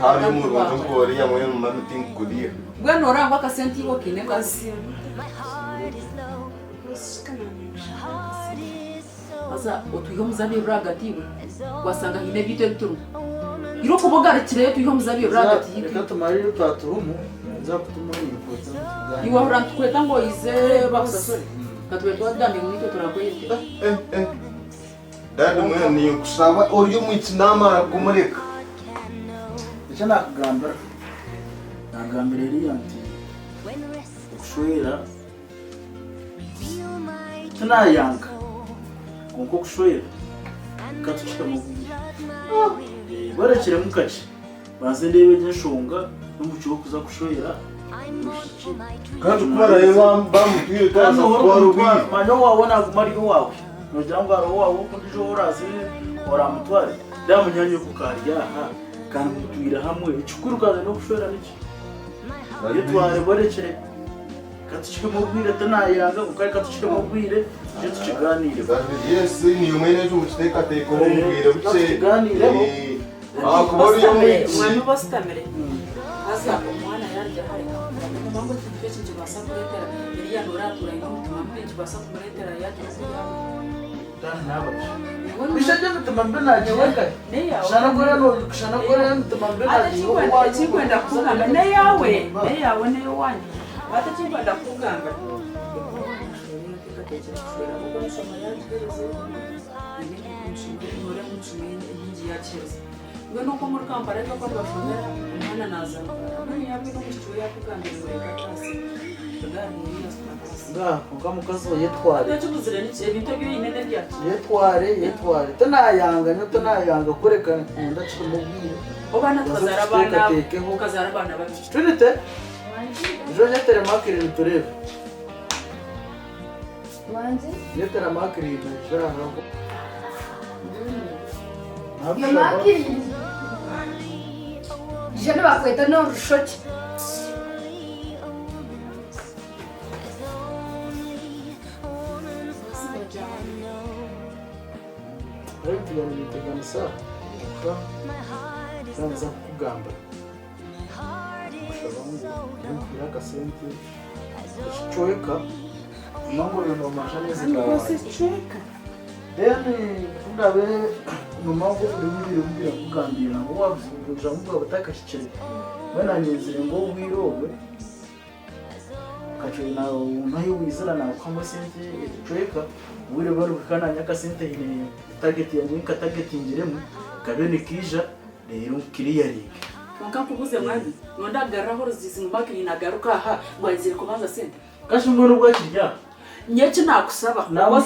Tihariyo murungi nk'oriya mbwenu mami tinkukuriha. Mbwenu orangwa akasente iwe okiine nkahe? Haza otwihe omuzabibu rwagati iwe, wasanga haine ebiitu ebi turimu. Ira okuba ogarukireyo twihe omuzabibu rwagati yaitu. Reka tumarire otwaturimu, nza kutuma ninkweta nituganira. Iwe ohurira nitukweta ngu oize bakusasure? Ka tube twagambire ngu naitwe turakwete. Eh eh Dadi mbwenu ninkushaba ori omwitsi namara kumureka. Eki nakugambira, nagambira Eliya nti okushwera Tinayanga kwonka okushwera katukitemu obwire. Borekiremu kakye mbanze ndeebe egyo enshonga n'omucwe w'okuza kushwera omwishiki. Kandi ku barabe bamutwire twaza kutwara obwire. Manya owaawe naguma ari owaawe. Nogira ngu hariho owaawe ondiijo ou oraaze oramutware? Reeba munyaanyoko ka ari aha kandi mutwire hamwe, ekikuru kandi n'okushwera niki? Yetware borekire. Katukihemu obwire tinayanga kwonka reka tukihemu obwire tugye tukiganiireho. Yes niiwe mwene ekyo mukiteekateekeho omu bwire bukye. Tukiganiireho. Ahakuba ori omwitsi. Mwami basitamire haza omwana yarugya hare ngu ekintu eki nikibaasa kureetera Eliya noora atuura aine omutima mubi nikibaasa kumureetera yagira oku yaaba. Kandi naaba ki? Bishegye emitima mibi naagiiha nkahi? Shana kora emitima mibi naagiiha owaawe. Ekinkwenda kukugamba n'eyaawe n'eyaawe n'ey'owaanyu hati ekinkwenda kukugamba mbwenu okwo omuri Kampala itwe oku nibashomera omwana naaza mbwenu yaaba aine omwishiki we yaakugambira ngu reka ataase. Ngaha kwonka mukazi we yetware. Ekibuzire niki ebintu ebi oine n'ebyaki? Yetware yetware tinayanga nyowe tinayanga kureka niinyenda kihemu obwire. Oba na tukazaara abaana Tukiteekateekeho. tukazaara abaana babiri. Trinity ijo nyetere Makirini tureebe. Wangi? Nyetera Makirini aije aha. Yo Makirini. Ija nibakweta n'orushokye. Ebintu byaba nibiteganisa kwonka naaza kukugambira nkushaba ngu nkuhe akasente ekicweka ngu obe noomanya ameezi gaawe. Then ku ndaabe noomanya ngu obwire burimu birakugambira ngu waaba bwaba butakahikire mbwenu naanye ngu obwire obwe. Ahu waizira naakuhamu esente ekicweka, obwire bwaba nibuhika naanye akasente haine tageti yangye ei nkatagetingiremu kabe nikaija reero nkiriyaringe. Kwonka nkubuuze mwami, nonda kugaruraho oruzizi ngu Makirini agaruke aha ngu aizire kubanza sente? Kashi mbwenu obwo akiri aha? Nyowe eki naakushaba, oba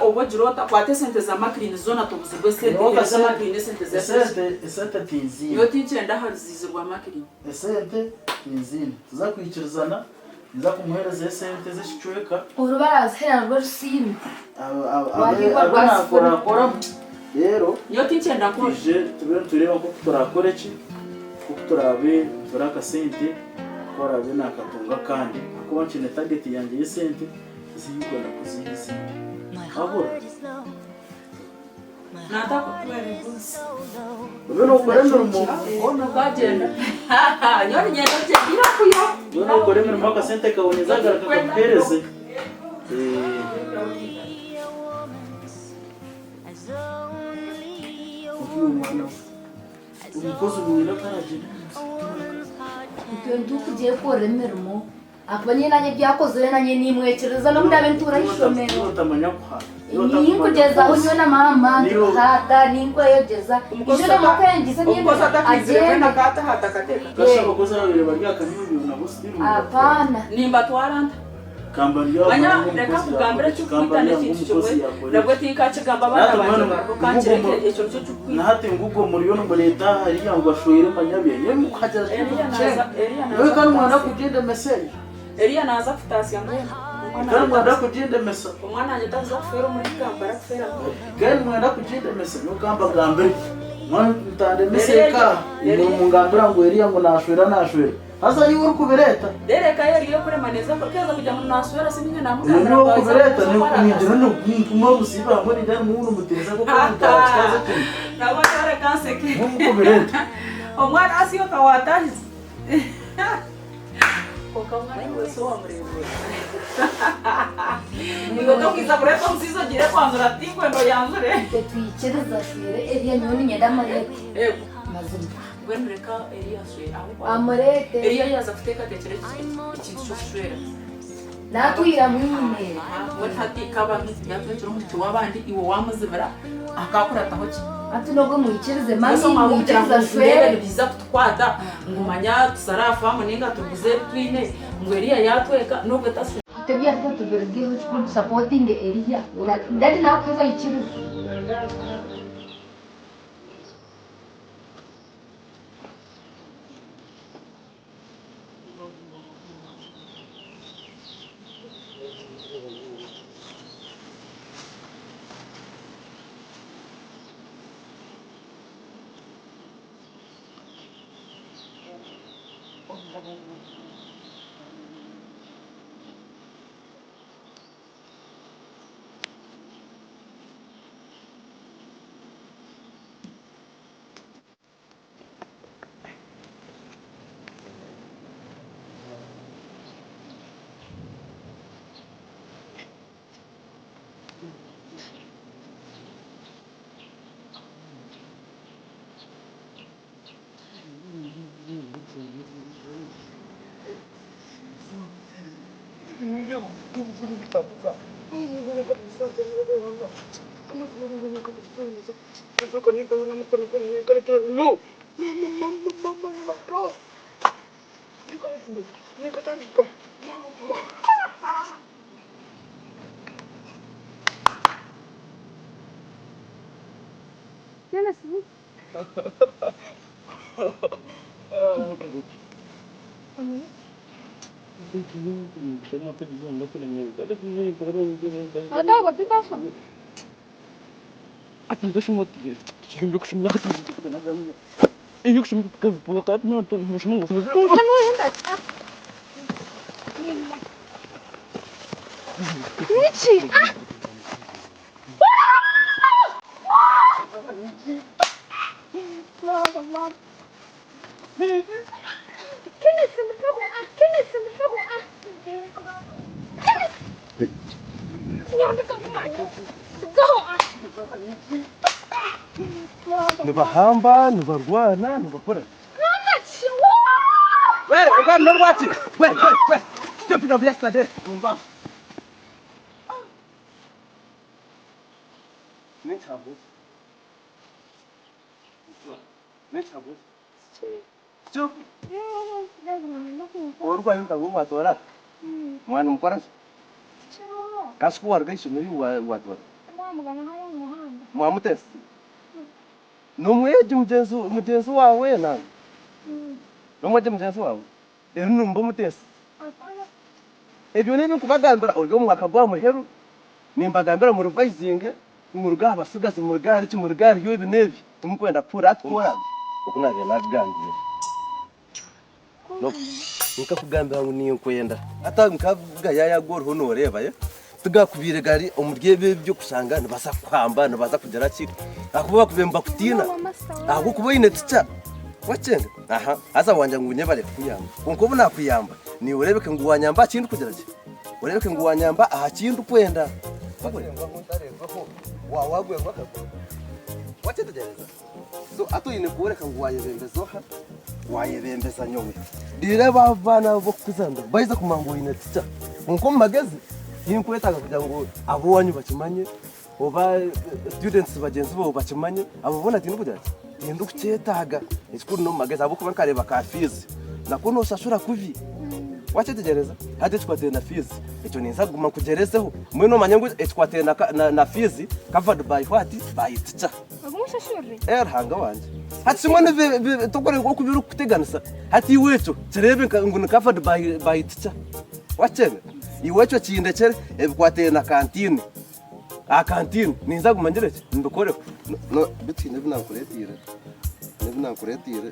oba ogira ota, kwata esente za Makirini zoona tubuzibwe esente, heereza Makirini esente ze Esente esente tinziine. Nyowe tinkyenda aha ruziizi rwa Makirini. Esente tinziine. Tuza kwikirizana, ninza kumuheereza esente z'ekicweka. Orubaraza narwo rusiime. Abe naakorakoramu reero Nyowe tinkyenda nkora. twije tube nitureeba nk'oku turaakore ki, nk'oku turaabe nitutora akasente ku araabe naakatunga akandi ahakuba nkiine tageti yangye y'esente ezi ndikwenda kuziha ezindi. Wahurira? Obe nookora emirimo. Obe nookora emirimo akasente kaboneza agaruka kakuheereze. Kwonka iwe mwana we, omukozi mwine ataragyenda. Itwe nitukugira emirimo Ahakuba nyowe naanye ebi akozire naanye nimwikiriza n'obu ndaabe ntuura aha ishomero. Ninkugyezaho nyowe na maama nituhaata ninkweyogeza ijo n'amaboko yangyize agyende. Apaana. Nimbatwara nta? Manya reka nkugambire ekirikukwita n'ekintu kimwe nabwo tinkakigamba abaana bangye bariho kankireke ekyo nikyo kirikukwita. Nahati ngugo muriyo nimureeta hariya ngu ashweire manyabya nyowe mukuhagira Eliya naaza Eliya nyowe naaza kandi mwenda kutaasya. kugyendemesa eyo Eliya naaza kutaasya mbwenu. Omwana kandi wangye mwenda takuza kugyendemesa omwana wangye takuza kufeera omuri Kampala kufeera Goma. kandi mwenda kugyendemesa nyowe kambagambire mwana mutandemesa Eliya eka imwe Eliya mungambira ngu Eliya ngu nashwera nashwera Haza niiwe orikubireeta. Reero eka ye eriyo kurema neeza keeza kugira ngu naaswera si niinye Iwe naamugambira niiwe ngu aize orikubireeta kuza kwara ningira akazi. nitume obusiibe hamwe ningira nimwe murikuteeza nk'oku mutaakikazi ekintu. Nabwo reka nseke. Nimwe murikubireeta. Omwana asiyo kawatahize. Konka omwana iwe so wamureebire. Iwe tokwiza kureeta omusiisi ogire kwanjura tinkwenda oyanjure. Itwe twikiriza ashwere Eliya nyowe niinyenda amureete. Ego. Mazima. Mbwenu reka Eliya ashwere ahabw'okuba Amureete. Eliya yaaza kuteekateekyera ekintu ky'okushwera. Naatwire amwine. Mbwenu hati kaba yatwekire omwishiki w'abandi iwe waamuzibira akaakurataho ki? Hati nobwo mwikirize mami Mbwenu omwaba kugira mwikirize ngu ndeebe ashwere. nibiiza kutukwata ngu manya tushare aha faamu nainga tuguze ebi twine ngu Eliya yaatweka nobwo taswire. Itwe ebyaffe tubirugeho ekikuru tusapotinge Eliya. Dadi nakuheza aikirize. Nibahamba, nibarwana, nibakora. Mwamutesa? N'omwegi mugyenzi mugyenzi waawe nangwa? N'omwegi mugyenzi waawe? Reero nimuba omutesa? Ebyo n'ebi ndikubagambira ori omu mwaka gwa muheru, nimbagambira murivayizinge, muruge aha batsigazi, muruge ahari ki, muruge ahari ebi n'ebi, timukwenda kuhurira hati ku oraabe. Oku naabaire naakugambire. Nkakugambira ngu ninkwenda. Hati nka gaya agu oriho nooreeba tigakubaire gari omuri ebi eby'okushanga nibaza kukuhamba nibaza kugira ki ahakuba bakubaire nibakutiina ahabw'okuba oine tica wakyenga aha haza wangira ngu nyebare kukuyamba kwonka obu nakuyamba naiwe oreebeke ngu wanyamba aha kindikugira ki oreebeke ngu wanyamba aha kindikwenda wakyetegyereza So hati oine kworeka ngu wayebembeza oha? Wayebembeza nyowe. Reero abo abaana ab'okukuza nda baija kumanya ngu oine tica. Kwonka omu magezi tinkwetaaga kugira ngu ab'owaanyu bakimanye oba students bagyenzi baawe bakimanye, abo boona tindikugira ki? Tindikukyetaaga. Ekikuru n'omu magezi ahabw'okuba nkareeba ka fees nako nooshashura kubi. Wakyetegyereza? Hati ekikwataine na fees ekyo ninza kuguma nkugyerezeho. Mbwenu omanye ngu ekikwataine na fees covered by what? By teacher. Ogumusashurire. Eh Ruhanga wangye. Hati kimwe nibi tokureba oku birikukuteganisa. Hati iwe ekyo kireebe nka ngu ni covered by by teacher. Wakyega? Iwe ekyo kindekyere ebikwataine na canteen. Aha canteen ninza kuguma ngire ki? Mbikoreho. No no bitu haine ebi nakureetiire. Haine ebi nakureetiire.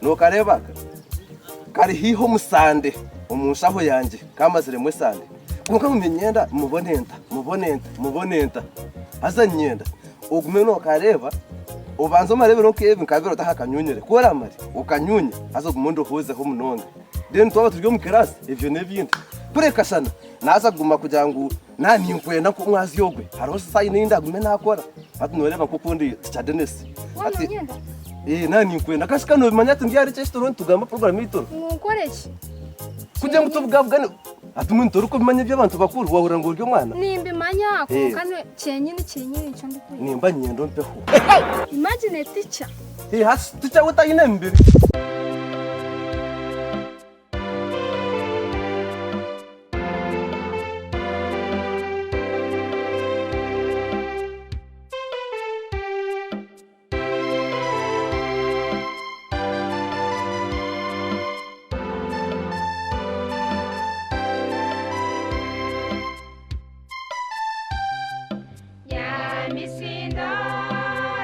Nookareeba aka? Kari haihi omusande omu nshaho yangye kamaziremu esande. Kwonka ngu niinyenda mubone nta? Mubone nta? Mubone nta? Haza niinyenda Ogume nookareeba Obanze omare ebiro nk'ebi nka bibiri otakakanyunyire. Ku oramare, okanyunye, haza ogume ondohoozeho munonga. Then twaba turi omu kiraasi, ebyo n'ebindi. Kureka shana, naaza kuguma kugira ngu naaba ninkwenda nk'omwazyo ogwe, hariho sayini ei ndagume naakora. Hati nooreeba nk'oku ndi Teacher Denis. Waaba Hati, nonyenda? ee, naaba ninkwenda. Kasha noobimanya hati ndi ahari eki turiho nitugamba puroguraamu ei turiho. Ngu nkore ki? Kugira ngu tubugabugane. Hati mbwenu torikubimanya eby'abantu bakuru, waahurira ngu ori omwana? Nimbimanya Eh. kwonka kyenyini kyenyini nikyo ndikwenda. Nimba niinyenda ompeho. Imagine teacher. Eh, hati teacher we taine mibiri? Nyamisindo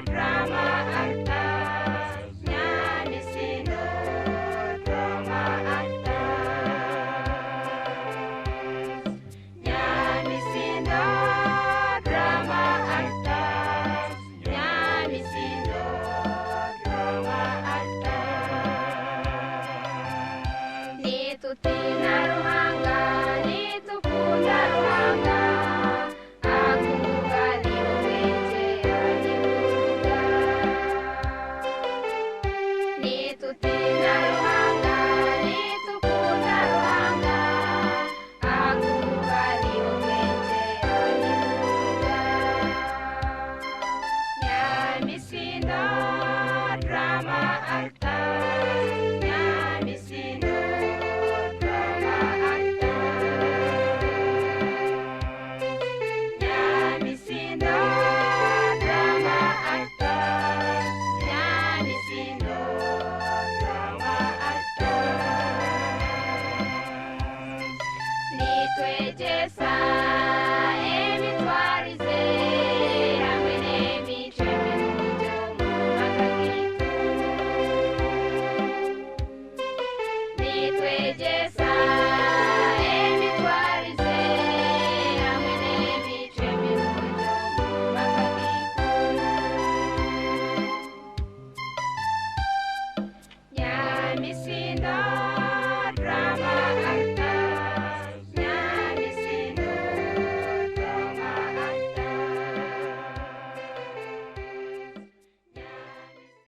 drama actors. Nyamisindo drama actors. Nyamisindo drama actors. Nyamisindo drama actors. Nitutina Ruhanga, nitukunda Ruhanga. Akuba ni obwengye arikuruga. Nitutina Ruhanga, nitukunda Ruhanga. Akuba ni obwengye arikuruga. Nyamisindo drama actors. Nyamisindo drama actors. Nyamisindo drama actors. Nyamisindo drama actors. Nitwegyesa.